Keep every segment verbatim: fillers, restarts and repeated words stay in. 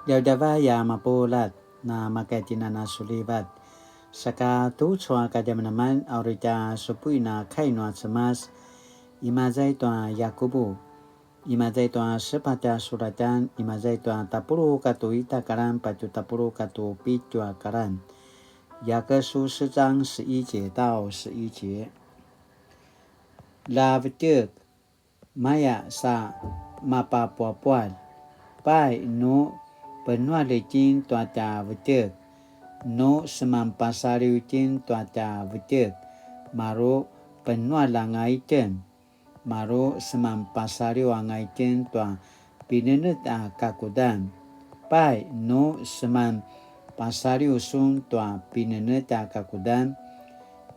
Djavadjavay a mapuljat, na makaitjinan a sulivat. Saka tucu a kadjamadjaman a uri tja supuin a kai nua Cemas, imaza i tua Yakubu, imaza i tua sepatj a suratjan, imaza i tua tapuluq katua ita a karan, patje tapuluq katua pitju a karan. 雅各书四章十一节到十一节。 Lja vetjek, maya sa mapapuapualj. Pai nu penualj itjen tua tja vetjek, nu seman pasaliw itjen tua tja vetjek, maru penualj anga itjen, maru seman pasaliw anga itjen tua pinenetj a kakudan. Pai nu seman pasaliw sun tua pinenetj a kakudan,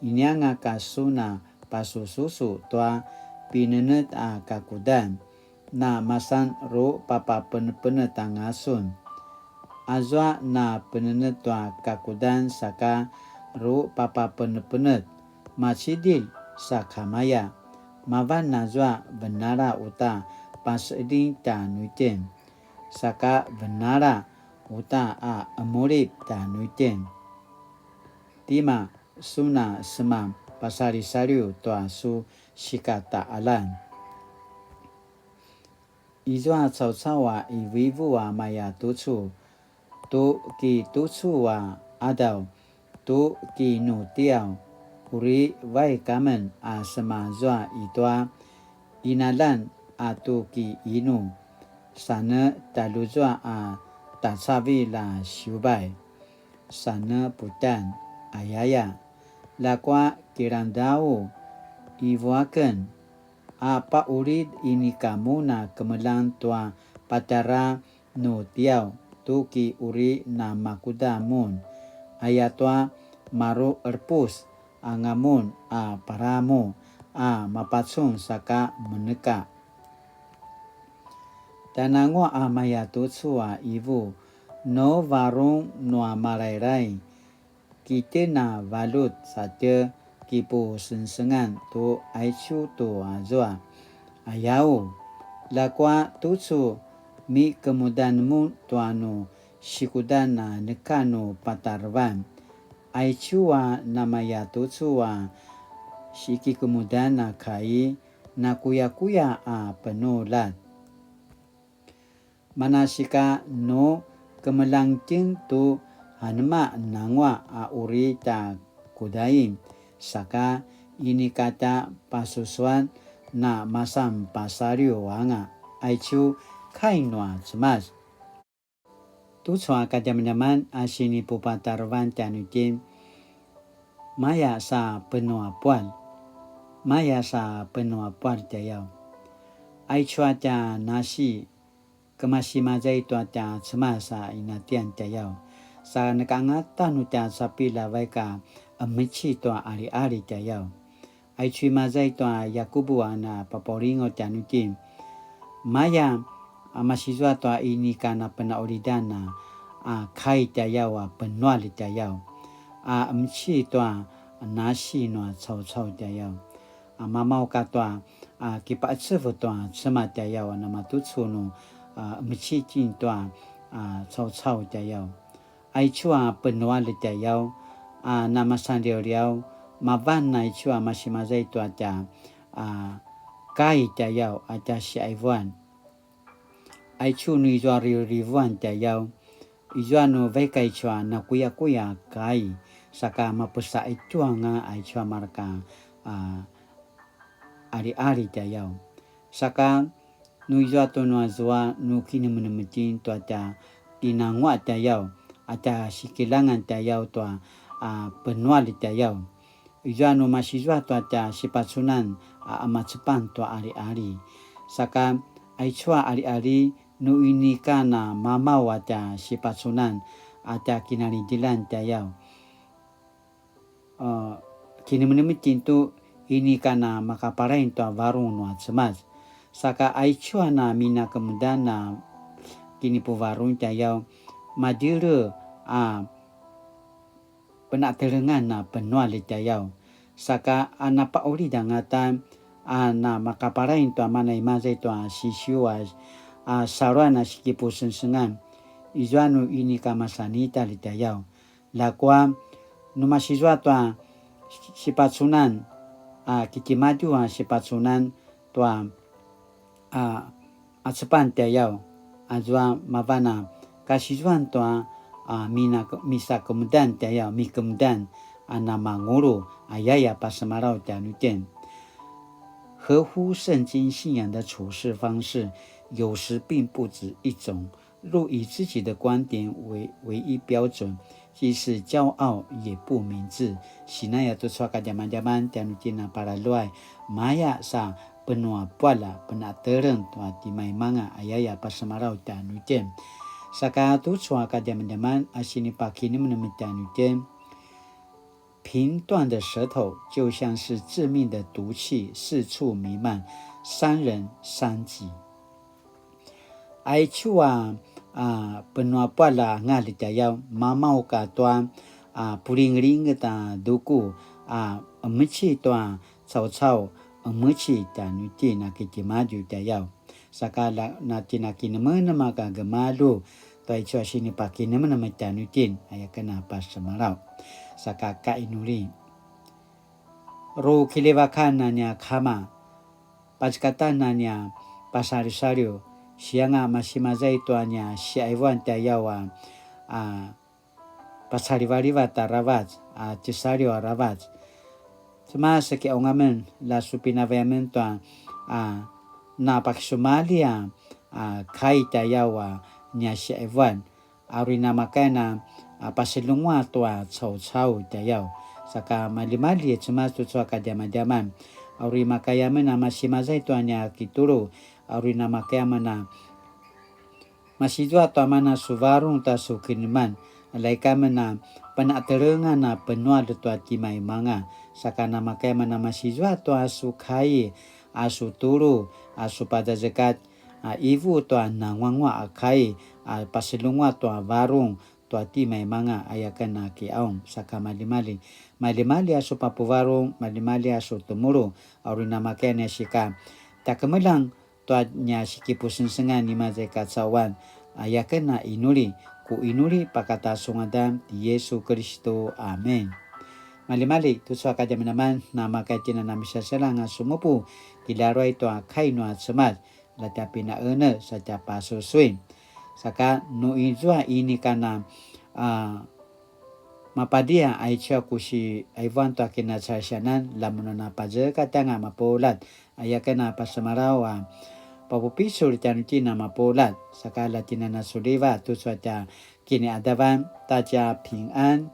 inianga ka sun a pasususu tua pinenetj a kakudan, na masan ru papapenepenetj anga sun. Azua na penenetj tua kakudan saka ru papapenepenetj, macidilj sakamaya. Mavan azua venala uta paseqeljing tjanuitjen, saka venala uta a qemulip tjanuitjen. Tima sun a seman pasalisaliw tua su sikataqaljan? Izua caucau a qivuqivu a maya tucu, tu ki tucu a qadaw, tu ki nutiaw, uri vaik amen a semazua i tua qinaljan a tu ki inu, sa ne taluzua a tacavilj a siubay, sa ne putjan, ayaya. Ljakua kilangdau, qivu aken, a paqulid inika mun a kemeljang tua patjara nutiaw, tu ki uri namakuda mun, ayatua maru qerepus anga mun a paramu a mapacun saka meneka. Tjananguaq a maya tucu a qivu, nu varung nua malailai, kitjen a valjut satje kipusengsengan tu aicu tu azua. Ayaw, ljakua tucu mikemudan mun tua nu sikudan a neka nu patarevan. Aicu a namaya tucu a sikikemudan a kai, nakuyakuya a penuljat. Manasika nu kemeljang itjen tu anema nanguaq a uri tja kudain, saka inika tja pasusuan na masan pasaliw anga, aicu kai nua Cemas. Tucu a kadjamadjaman a sinipupatarevan tjanuitjen, maya sa penuapuan, maya sa penuapuan tjayaw. Aicu a tja nasi, kemasi mazay tua tja Cemas a inatian tjayaw. Sa neka angata nu tja capilj a vaik a qemeci tua qaliqali tjayaw. Aicu i mazay tua Yakubu a na papaulingaw tjanuitjen, maya a masizua tua inika na penaulidan a, a kai tjayaw a penualj tjayaw, a qemeci tua nasi nua caucau tjayaw. A mamaw katua a kipaqecev tua Cemas tjayaw a namatucu nu, a, qemeci itjen tua, a, caucau tjayaw. Aicu a penualj tjayaw, a, namasanliawliaw, mavan aicu a masimazay tua tja, a, kai tjayaw a tja siqaivuan. Aicu nu izua rivurivuan tjayaw, izua nu vaik aicu a nakuyakuya kai, saka mapusaqetjuanga aicu a mareka, a, qaliqali tjayaw. Saka nu izua tu nu azua nu kinemenem itjen tua tja kinanguaq tjayaw, a tja sikilangan tjayaw tua, a, penualj tjayaw. Izua nu masizua tua tja sipacunan a qemacepang tua qaliqali. Saka aicu a qaliqali nu inika na mamaw a tja sipacunan a tja kinalidjilan tjayaw. A, kinemenem itjen tu inika na makapalain tua varung nua Cemas. Saka aicu a na minakemudan a kinipuvarung tjayaw, madjele a penatelengan a penualj tjayaw. Saka a napaqulid angata a na makapalain tua mana imazay tua sisiu a, a saluan a sikipusengsengan. izua nu inika masanitalj tjayaw. Ljakua nu masizua tua sipacunan a kitimadju a sipacunan tua a acepan tjayaw, azua mavan a kasizuan tua a mina, misakemudan tjayaw, mikemudan a namangulu, ayaya pasemalaw tjanuitjen. 合乎圣经信仰的处事方式，有时并不止一种。若以自己的观点为唯一标准，即使骄傲也不明智。Sinaya tucu a kadjamadjaman tjanuitjen a palaluay, maya sa penuapual a penateleng tua timaimanga, ayaya pasemalaw tjanuitjen. Saka tucu a kadjamadjaman a sinipakinemenem tjanuitjen. 评断的舌头就像是致命的毒气，四处弥漫，伤人伤己。Aicu a, a, penuapual a ngalj tjayaw, mamaw katua, a, pulingelinget a duku, a, emeci tua caucau, emeci tjanuitjen a kitimadju tjayaw. Saka la, na tjen a kinemenem a ka gemalju, tua aicu a sinipakinemenem tjanuitjen, ayaken a pasemalaw. Saka kainuli. Ru kilivakan a nia kama, pacekatan a nia pasaliwsaliw, sianga masimazay tua nia siaivuan tjayaw a, a, pasalivalivat aravac, a, tisaliw aravac. Cemas kiqaung amen, la su pinavay amen tua, a, na pakisumalji a, a, kai tjayaw a nia siaivuan, a uri namakaya na, a, paseljenguaq tua caucau tjayaw. Saka maljimalji Cemas tucu a kadjamadjaman, a uri makaya amen a masimazay tua nia kitulu, a uri namakaya amen a masizua tua mana su varung ta su kineman, alaika amen a penatelengan a penual tua timaimanga, saka namakaya amen a masizua tua su kai, a su tulu, a su pazazekatj, a ivu tua nanguanguaq a kai, a paseljenguaq tua varung tua timaimanga, ayaken a kiqaung, saka maljimalji, maljimalji a su papuvarung, maljimalji a su temulu, a uri namakaya nia sika tjakemeljang tua nia sikipusengsengan i maza i kacauan, ayaken a inuli, ku inuli pakata su ngadan ti Yesu Kelistu. Amen. Maljimalji, tucu a kadjamadjaman, namakaya itjen a namisaselang a sumupu, kilaruay tua kai nua Cemas, la tja pinaene sa tja pasusui. Saka nu izua inika na, a, mapadia aicu a ku siaivuan tua kinacalisianan, la mun a na pazekatj anga mapuljat, ayaken a pasemalaw a papupicul tjanuitjen a mapuljat, saka la tjen a na suliva tucu a tja kiniqadavan, ta tja pingan.